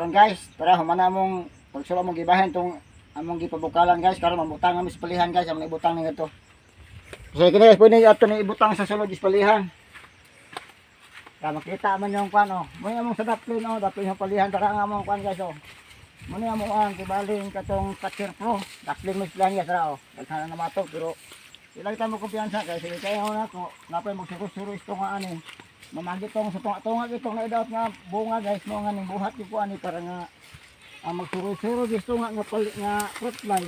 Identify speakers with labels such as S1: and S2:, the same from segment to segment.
S1: Karon guys, tara, human na among pagsulo, among gibahin tong among gipabukalan, guys. Karon mambutang kami sa palihan, guys, among ibutang ni ito. So kini guys, pwede ato ni ibutang sa sulod is palihan. Kaya makita man yung kwan oh. Mo among sa daplin oh, daplin sa palihan, tara nga among kwan, guys, oh. Mo ni among ang gibaling katong Catcher Pro. Daplin mo sila guys, tara oh. Daghan na mato pero ilang tayo mo kumpiyansa kay sige kaya na ako napay magsuro-suro ito nga ani. Mamagi tong sa tunga-tunga itong naidaot nga bunga, guys, mo nga ning buhat yung kuan ani para nga ang magsuro-suro gusto nga nga pali nga fruit fly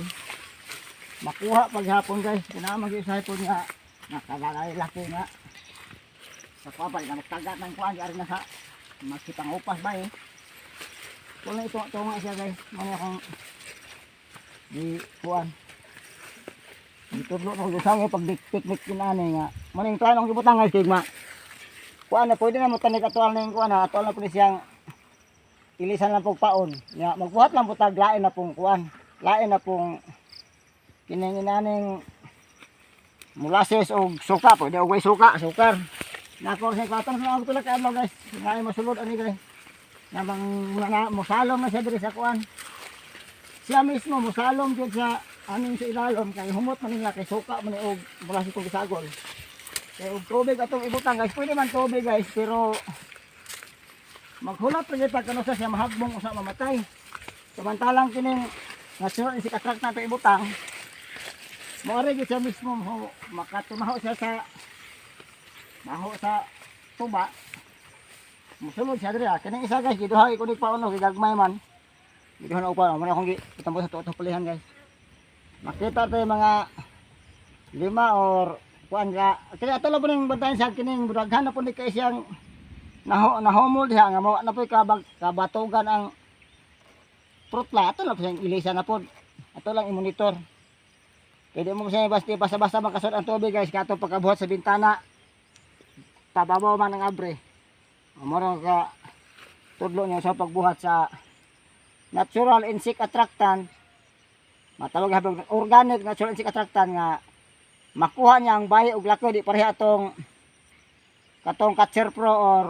S1: makuha paghapon, guys. Kinahanglan mag po nga nakalalay laki nga sa kuan pa na magtagat ng kuan ari na sa magsipang upas ba eh. Wala ito tunga siya, guys. Mo akong di kuan. Gitudlo ko sa pag picnic kinani nga. Mo ning plano akong gibutang, guys, kay ma. Kuan na pwede na mo tanig atual na yung kuan na atual na pwede siyang ilisan lang pong paon. Nya magbuhat lang po tag lain na pong kuan. Lain na pong kining inaning molasses og suka, pwede og way suka, sukar. Nako sa katong sa ako pila ka adlaw, guys. Nga mosulod ani, guys. Nga bang nga mosalom na siya diri sa kuan. Siya mismo mosalom jud sa aning sa ilalom kay humot man nila kay suka man ni og molasses og sagol. Kay og tubig atong ibutang, guys, pwede man tubig, guys, pero maghulat pa gyud pag sa siya mahagbong usa mamatay. Samantalang kining natural insect attractant nato ibutang, mo ari gyud siya mismo mo makatumaho siya sa maho sa tuba. Musulod siya diri ah. Kining isa, guys, giduha ko ni paon kay gagmay man. Giduha na upa, mo na akong gitambo sa tuo palihan, guys. Makita tayo mga lima or kuan ka. Kaya ato lang po ning bantayan sa kining daghan na po ni kay siyang naho nahumol diha nga mawa na po kabag kabatugan ang fruit fly. Ato lang po siyang ilisa na po. Ato lang i-monitor. Kaya di mo siya basta basta-basta makasod ang tubig, guys, kato pagkabuhat sa bintana pababaw man ang abre. Moro ka tudlo niya sa pagbuhat sa natural insect attractant, matawag habang organic natural insect attractant nga makuha niya ang bayi ug laki, di pareha atong katong Catcher Pro or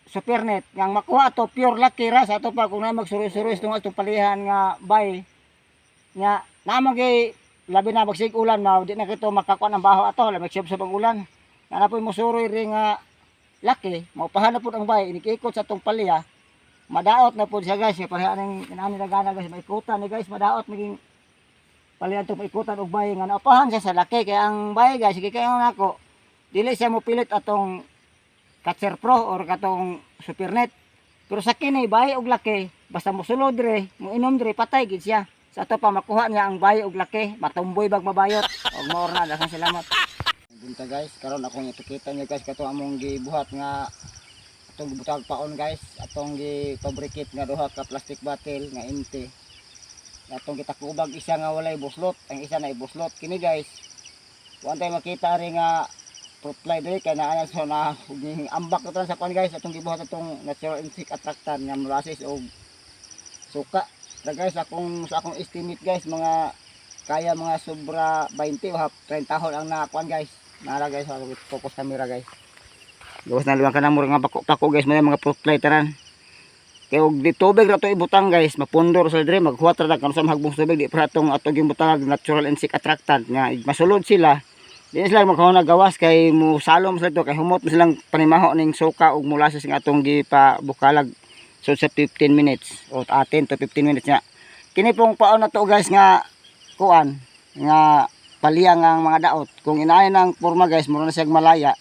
S1: Supernet nga ang makuha ato pure laki ra. Sa ato pa kung na magsuroy-suroy itong atong palihan nga bay nga naman kay labi na magsig ulan, mao di na kito makakuha ng baho ato labi sa pag ulan nga na po'y musuroy ri nga laki, maupahan na pud ang bay inikikot sa atong palya, madaot na pud siya, guys. Kaya pareha ning inani nagana, guys, maikutan ni, guys, madaot maging palihan itong maikutan og bay nga naupahan siya sa laki. Kaya ang bay, guys, sige kayo nako dili siya mopilit atong Catcher Pro or katong Supernet, pero sa kini bay og laki, basta mosulod dire, mo inom dire, patay gid siya. Sa ato pa makuha niya ang bay og laki, matumboy bag mabayot og maor na. Daghang salamat. Bunta, guys, karon akong ipakita niyo, guys, kato among gibuhat nga atong gibutag paon, guys, atong gi-fabricate nga duha ka plastic bottle nga empty. Atong gitakubag isa nga walay buslot, ang isa na ibuslot kini, guys. Kuan tayo makita ri nga fruit fly diri kay naa sa na ug ambak na sa kuan, guys, atong gibuhat atong natural insect attractant nga molasses og suka. Na guys, akong sa akong estimate, guys, mga kaya mga sobra 20 o half 30 hon ang nakakuan, guys. Nara, guys, ako focus camera, guys. Gawas na luwang ka na mura nga pako-pako, guys, may mga fruit fly taran. Kay og di tubig ra to ibutang, guys, mapundor sa dire, maghuwat ra kanu sa mahagbong tubig, di pa atong ato yung butang natural insect attractant nga masulod sila. Di na sila makahuna gawas kay musalom sila to kay humot mo silang panimaho ning suka ug molasses nga atong gipabukalag so sa 15 minutes o 10 to 15 minutes nga. Kini pong paon na to, guys, nga kuan nga paliyang ang mga daot. Kung inaay ng porma, guys, mura na siyang malaya.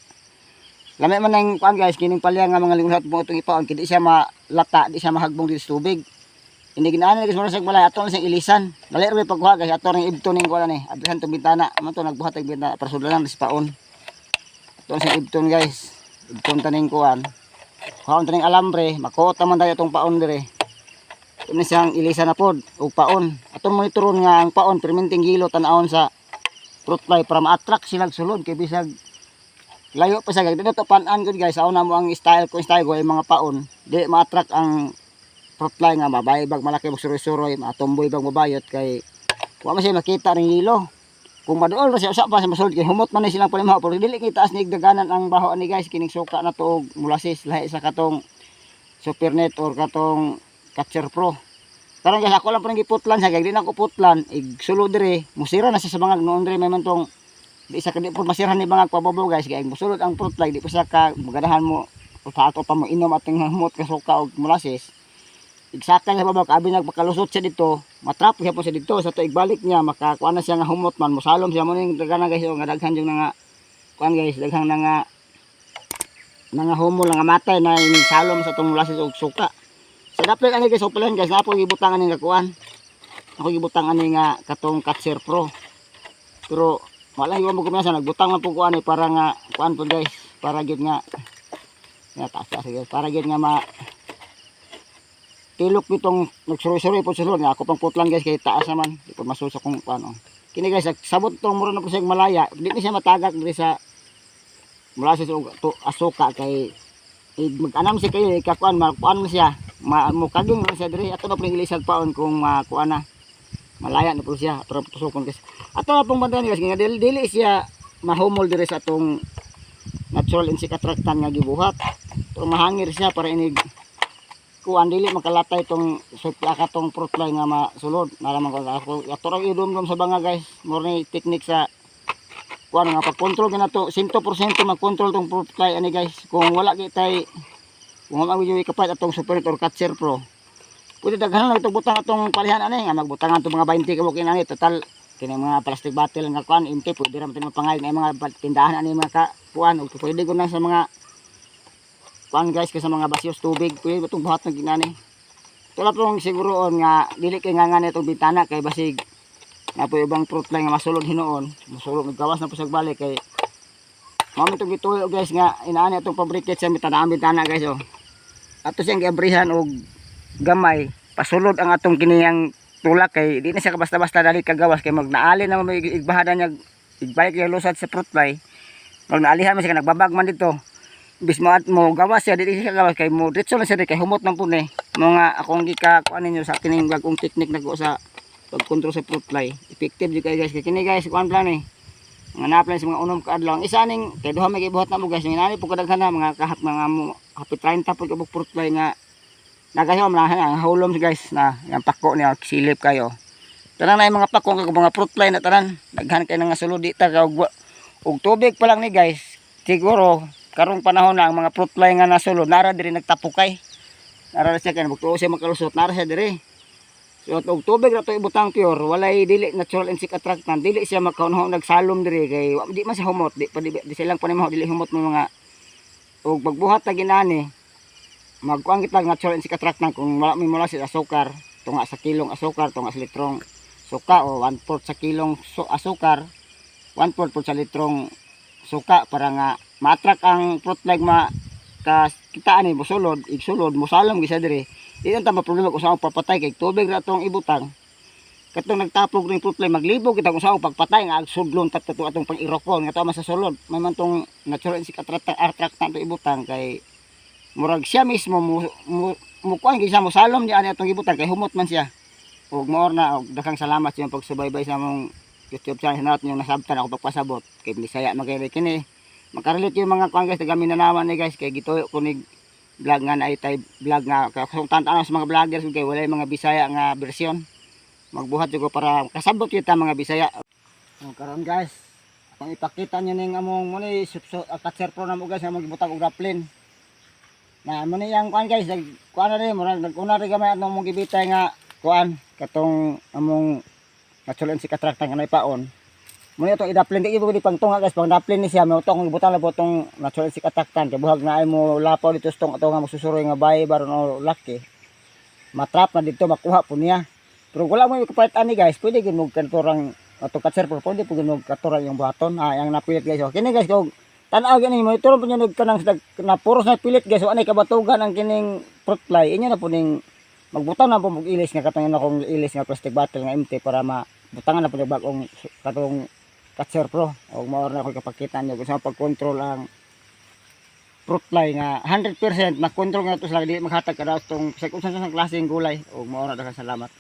S1: Lami man ang kuan, guys, kining paliyang nga mga lingon mo itong ipaon, kay di siya malata, di siya mahagbong dito sa tubig. Hindi ginaan, guys, mura siyang malaya, ato lang siyang ilisan. Dali ra may pagkuha, guys, ato ring ibto ning kuan ni. Abrihan tong bintana, man to nagbuhat og bintana para sudlan sa paon. Ato lang siyang ibton, guys. Ibton taning kuan. Kuhaon taning alambre, makuot naman tayo itong paon dire. Ito na siyang ilisan na pod og paon. Atong monitoron nga ang paon perminting gilo tan-awon sa fruit fly para ma-attract sila sulod kay bisag layo pa siya. Dito to pan-an gud, guys, aw na mo ang style ko ay mga paon. Di ma-attract ang fruit fly nga mabay bag malaki magsuroy-suroy, matumboy bag mabayot kay wa man siya makita ring hilo. Kung maduol ra siya usa pa sa masulod kay humot man ni silang panimaho, pero dili kay taas ni daganan ang baho ani, guys, kining suka na to og molasses lahi sa katong Supernet or katong Catcher Pro. Karon guys, ako lang po nang giputlan sa kay di na ako putlan igsulod diri, musira na siya sa bangag noon diri. May man tong di sa di po masira ni bangag pababaw, guys, kay musulod ang fruit fly, di po siya ka maganahan mo ato pa mo inom ating humot kasuka og molasses. Igsakay sa babaw, kaabi nagpakalusot siya dito, matrap siya po siya dito sa to. Igbalik niya, makakuha na siya nga humot man, musalom siya mo ning daghan na, guys, oh, nga daghan yung nga kuan, guys, daghan na nga nga humol nga matay na salom sa tong molasses og suka. Sa dapat ani, guys, upalan, guys, napo gibutang ani nga kuan, ako gibutang ani nga katong Catcher Pro, pero wala yung mo kumasa. Nagbutang man po ko ani para nga kuan po, guys, para gyud nga nga taas taas, guys, para gyud nga ma tilok bitong nagsuroy-suroy po sulod nga ako pang putlan, guys, kay taas naman, di po masul sa kung paano. Kini, guys, sabot tong mura na po siya malaya, di ni siya matagak diri sa molasses og to asuka kay mag-anam siya kayo ikakuan, makuan mo siya, mukaging man siya diri. Ato na po ilisag paon kung makuan na, malaya na po siya. Ato na tusokon, guys. Ato na pong bandahan, guys, nga dili, dili siya mahumol diri sa atong natural insect attractant nga gibuhat, pero mahangir siya para inig kuan, dili makalatay tong supla katong fruit fly nga masulod. Naraman ko ako ato ra idumdum sa banga, guys. Mo ni technique sa kuan nga pag-control na to, 100% mag-control tong fruit fly ani, guys. Kung wala kitay, kung wala gyud ikapat atong Super or Catcher Pro, pwede daghan lang itong butang atong palihan ani nga magbutangan itong mga 20 ka bukin ani. Total kini mga plastic bottle nga kuan empty, pwede ra man mapangay na mga tindahan ani mga ka kuan, ug pwede ko na sa mga kuan, guys, kay sa mga basyos tubig, pwede itong buhat ng ginani. Tula pong siguroon nga dili kay nga nga itong bintana kay basig nga po ibang fruit fly nga masulod hinuon, masulod, naggawas na po sa balik kay mao itong gituyo, guys, nga inaani atong pabrikit sa bintana, ang bintana, guys, oh. Ato siyang giabrihan og gamay, pasulod ang atong kiniyang tulak kay di na siya basta-basta dali kagawas kay magnaali na may igbahada niya, igbalik niya lusad sa fruit fly. Pag naalihan man siya, nagbabag man dito, bis mo at mo gawas siya, dili siya gawas kay mo diretso na siya kay humot ng pune. Mga akong gika kuan ninyo sa kining bagong technique nako sa pagkontrol sa fruit fly, effective jud kay, guys. Kay kini, guys, kuan plan eh, mga na-apply sa mga 6 ka adlaw ang isa ning kay duha may gibuhat na mo, guys. Nga nani po kadaghan na mga kahap mga mo hapit 30 po kabuk fruit fly nga nagayo na ang hulom, guys, na yung pako niya silip kayo. Tanan na yung mga pako kag mga fruit fly na tanan, daghan kay nga sulod di ta og tubig pa lang ni, guys. Siguro karong panahon na ang mga fruit fly nga nasulod nara diri, nagtapukay nara siya kay magtuo siya makalusot, nara siya diri. So og tubig ra to ibutang pure, walay dili natural insect attractant, dili siya makahunhong nagsalom diri kay di man siya humot, di pa di silang pa dili humot mo mga. Og pagbuhat na ginani, magkuan kita natural insect attractant. Kung wala may molasses, asukar, tunga sa kilong asukar, tunga sa litrong suka, o 1/4 sa kilong asukar, 1/4 po sa litrong suka para nga ma-attract ang fruit fly, ma ka kita ani mosulod, igsulod, mosalom gyud siya diri. Di na ta problema kung saan papatay kay tubig ra tong ibutang. Katong nagtapog ning fruit fly, maglibog kita kung saan pagpatay nga sudlon tat ato atong pang-irokon nga to man sa sulod. May man tong natural insect attractant to ibutang kay murag siya mismo mo kuan gyud siya, mosalom niya ani atong ibutang kay humot man siya. Ug mao na, og daghang salamat sa inyong pagsubaybay sa among YouTube channel. Natin yung nasabtan ako pagpasabot kay Bisaya man kay kini makarelate yung mga kuan, guys, taga Mindanao ni, guys, kay gituyo ko ni vlog nga naay tay vlog nga kung tan sa mga vloggers kay walay mga Bisaya nga version, magbuhat jud ko para kasabot kita mga Bisaya. O karon, guys, akong ipakita niyo ning among mo ni Catcher Pro na mo, guys, nga magibutang og daplin na mo ni yang kuan, guys. Nag kuan na rin, murag naguna rin gamay atong mong gibitay nga kuan katong among natural insect attractant nga naipaon mo ni atong idaplin. Di di pangtunga, guys, pang daplin ni siya. Mo tong gibutang na po tong natural insect attractant kay buhag na ay mo lapaw dito sa tong ato nga magsusuroy nga bayi baron o laki, matrap na dito, makuha po niya. Pero wala mo ikapalit ani, guys, pwede gyud mo kanturang atong Catcher Pro, pwede po gyud mo katurang yung buhaton. Ah, yang napilit, guys, oh. Kini, guys, kung tan-aw gani mo ituro po niyo kanang na puros na pilit, guys, wa nay kabatugan ang kining fruit fly. Inyo na po ning magbutang na po og ilis nga katong akong ilis nga plastic bottle nga empty para mabutangan na po yung bagong katong Catcher Pro. Og mao na ako kapakita niyo kung sa pag-control ang fruit fly nga 100% makontrol nga to sila, di maghatag kada tong sa kung saan sa klaseng gulay. Og mao na, daghang salamat.